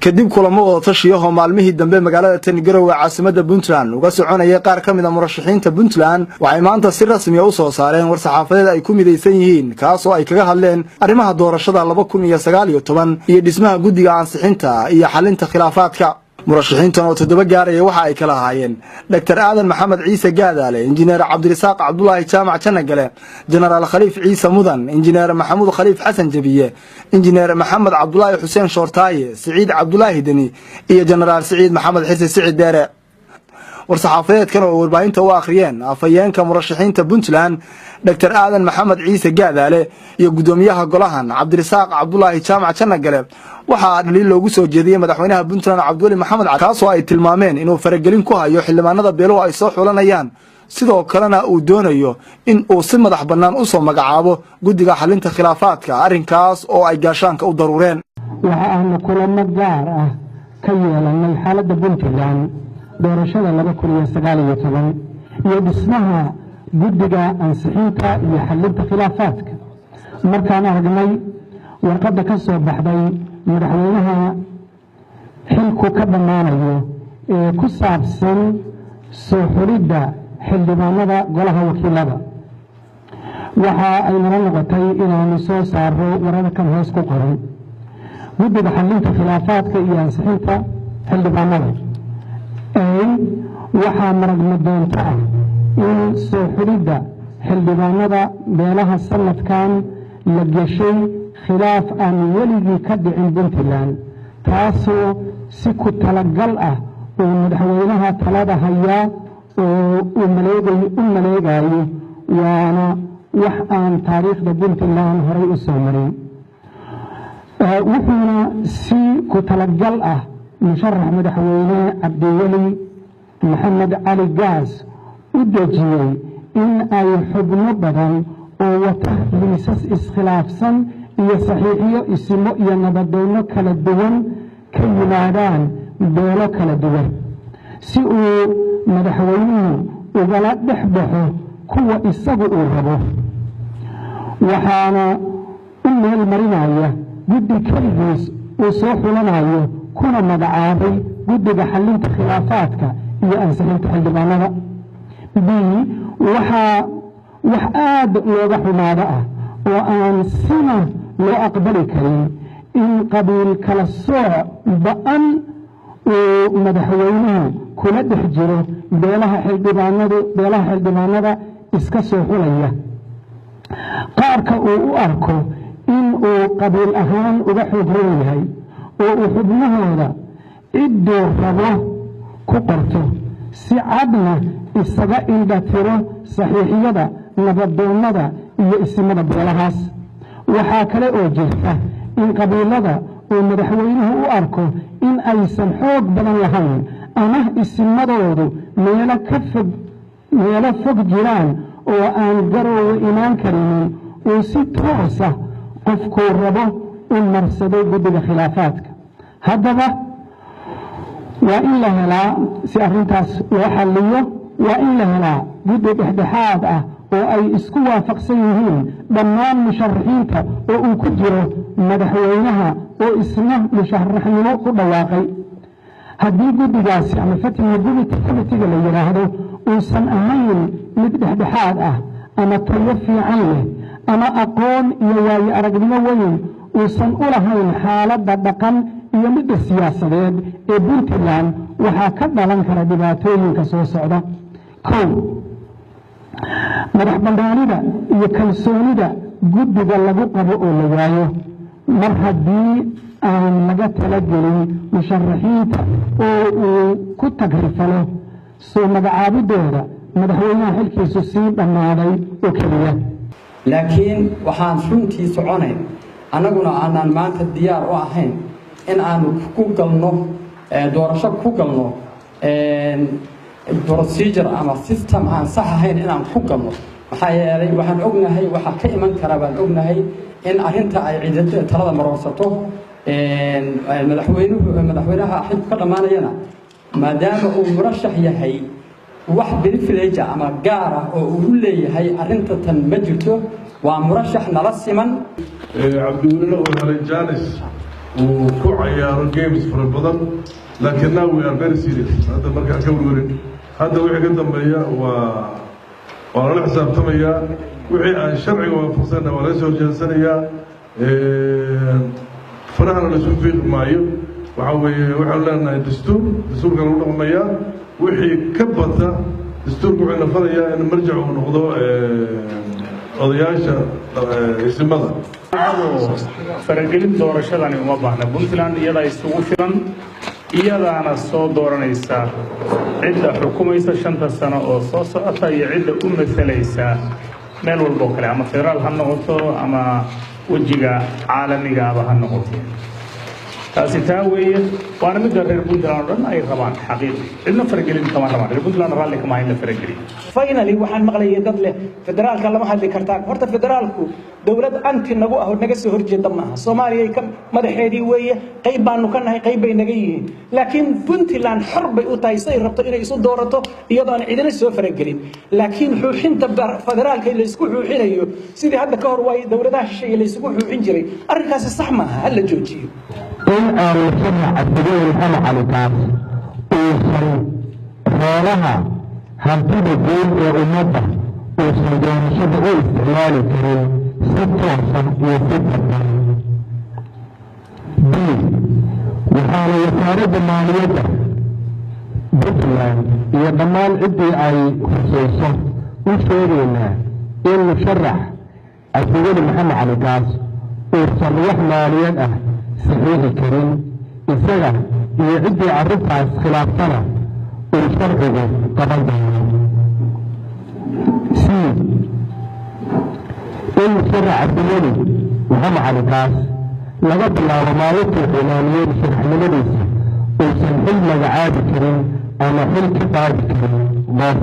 Kadib kulamo wadatashiyaho maalmihii dambe magaalada tani Garowe, caasimada Puntland, uga soconayay qaar ka mid a murashaxiinta Puntland, waxay maanta si rasmiya u soo saareen war-saxaafadeed ay ku midaysan yihiin, kaas oo ay kaga hadleen arrimaha doorashada 2019 iyo dhismaha guddiga ansixinta iyo xalinta khilaafaadka. Murashaxiintan oo toddoba gaaraya waxa ay kala ahaayeen Dr Aadan Maxamed Ciise Gaadaale, Injineer Cabdirasaaq Cabdulaahi Jaamac Janagale, Jenaraal Khaliif Ciise Mudan, Injineer Maxamuud Khaliif Xasan Jabiye, Injineer Maxamed Cabdulaahi Xuseen Shoortaaye, Siciid Cabdulaahi Deni iyo Jenaraal Siciid Maxamed Xirsi Sicid Dheere. War-saxaafadeedkan oo warbaahinta u akhriyeen afhayeenka murashaxiinta Puntland, Dr Aadan Maxamed Ciise Gaadaale, iyo guddoomiyaha golahan, Cabdirasaaq Cabdulaahi Jaamac Janagale, waxaa dhaliil loogu soo jeediyey madaxweynaha Puntland, Cabdiweli Maxamed Cali, kaasoo ay tilmaameen inuu faragelin ku hayo xildhibaanada beeluhu ay soo xulanayaan, sidoo kalena uu doonayo in uu si madax bannaan u soo magacaabo guddiga xalinta khilaafaadka, arrinkaas oo ay gaashaanka u daruureen. Waxa aanu kulamo gaar ah ka yeelanay xaaladda Puntland, doorashada 2019 iyo dhismaha guddiga ansixinta iyo xalinta khilaafaadka. Markaan aragnay warqadda ka soo baxday madaxweynaha xilku ka dhammaanayo ee ku saabsan soo xulidda xildhibaanada golaha wakiilada, waxa ay nala noqotay inaanu soo saaro wararkan hoos ku qoran. Guddiga xalinta khilaafaadka iyo ansixinta xildhibaanada waxaa maragmadoonto ah in soo xulidda xildhibaanada beelaha sanadkan la geshay khilaaf aan weligii ka dhicin Puntland, taasoo si ku talagal ah uu madaxweynaha talada hayaa oo uu u maleegayo, waana wax aan taariikhda Puntland horay u soo marin. Wuxuuna si ku talagal ah musharax madaxweyne Cabdiweli Maxamed Cali Gaas u dejiyey in ay xubno badan oo wata liisas iskhilaafsan iyo saxiixiyo isimo iyo nabadoonno kala duwan ka yimaadaan beelo kala duwan, si uu madaxweynuhu ugala dhex baxo kuwa isagu uu rabo. Waxaana u meel marinaya guddi keligiis uu soo xulanayo, kuna magacaabay guddiga xalinta khilaafaadka iyo ansixinta xildhibaanada. B, waxaa wax aad looga xumaado ah oo aan sina loo aqbali karin in qabiil kala sooc ba-an uu madaxweynuhu kula dhex jiro beelaha xildhibaanadu, beelaha xildhibaanada iska soo xulaya, qaarka uu u arko in uu qabiil ahaan uga xoog roon yahay oo uu xubnahooda cidduu rabo ku qorto, si cadna isaga indha tiro saxiixyada nabadoonnada iyo isimada beelahaas. Waxaa kale oo jirta in qabiilada uu madaxweynuhu u arko in aysan xoog badan lahayn ama isimadoodu meelo ka fog, meelo fog jiraan oo aan Garoowe imaan karinin, uu si toosa qofkuu rabo u marsaday guddiga khilaafaadka. Haddaba waa in la helaa, si arrintaas loo xalliyo, waa in la helaa guddi dhexdhexaad ah oo ay isku waafaqsan yihiin dhammaan musharaxiinta, oo uu ku jiro madaxweynaha oo isna musharaxnimo ku dhawaaqay. Haddii guddigaasi ama vetting committee-ga la yidhaahdo uusan ahayn mid dhexdhexaad ah ama tayo fiican leh ama aqoon iyo waayo aragnimo weyn uusan u lahayn xaaladda dhaqan iyo midda siyaasadeed ee Puntland, waxaa ka dhalan kara dhibaatooyinka soo socda. Kow, madax bannaanida iyo kalsoonida guddiga lagu qabo oo la waayo, mar haddii aan laga talagelin musharaxiinta oo uu ku tagrifalo soo magacaabidooda madaxweynaha xilkiisu sii dhammaaday oo keliya. Laakiin waxaan runtii soconayn, annaguna aanaan maanta diyaar u ahayn in aanu ku galno doorasho, ku galno procedure ama system aan sax ahayn inaan ku galno. Maxaa yeelay, waxaan ognahay waxaa ka iman kara. Baan ognahay in arrinta ay cidada talada maroorsato madaxweynuhu, madaxweynaha xilku ka dhammaanayana, maadaama uu murashax yahay, wax privilege ama gaar ah oo uu u leeyahay arrinta tan ma jirto. Waa murashax nala siman. Cabdiwelina uu helay chance. Uu ku cayaaro games fara badan, laakiin now we are very serious. Hadda markaa ka werwerin, hadda wixii ka dambeeya waa lala xisaabtamayaa. Wixii aan sharciga waafaqsanna waa laga soo horjeensanayaa, farahana la isu fiiqi maayo. Waxaa weeye, waxaanu leenahay dastuur, dastuurka lagu dhaqmayaa. Wixii ka bata dastuurka wuxuu na farayaa in marjac uu noqdo odayaasha isimada. Faragelin doorashadani uma baahna. Puntland iyadaa isugu filan, iyadaana soo dooranaysa cidda xukumaysa 5ta sano oo soo socota iyo cidda u masalaysa meel walboo kale, ama federaal ha noqoto ama wejiga caalamigaaba ha noqoto. Taasi taa weeye, waana midda reer Puntland oo dhan ay rabaan. Xaqiiqi, cidna faragelin kama rabaan. Reer Puntland raalli kama in la farageliyo. Finally, waxaan maqlayay dad leh federaalka lama hadli kartaan. Horta federaalku dowlad anti nagu ah oo naga soo horjeeda maaha. Soomaaliya ka madaxeedii weeye, qayb baanu ka nahay, qayb bay naga yihiin, laakiin Puntland xor bay u tahay say rabto inay isu doorato iyadoo aan cidina soo faragelin. Laakiin xuuxinta federaalka la isku xuuxinayo, sidii hadda ka hor waay dowladaha shisheeye la isugu xuuxin jiray, arrinkaasi sax maaha, ha la joojiyo. In aan Musharax Cabdiweli Maxamed Cali Gaas uusan xoolaha hantida guud ee ummadda uusan doorashada u isticmaali karin si toosan iyo si dadban. B, waxaana Wasaaradda Maaliyadda Puntland iyo dhammaan ciddii ay khusayso u sheegaynaa in Musharax Cabdiweli Maxamed Cali Gaas uusan wax maaliyad ah saxiixi karin, isaga iyo ciddii arrintaas khilaaftana uu sharcigu qaban doono. C, in Musharax Cabdiweli Maxamed Cali Gaas laga bilaabo maalintuu iclaamiyey musharaxnimadiisa uusan xil magacaabi karin ama xil ka qaadi karin qof.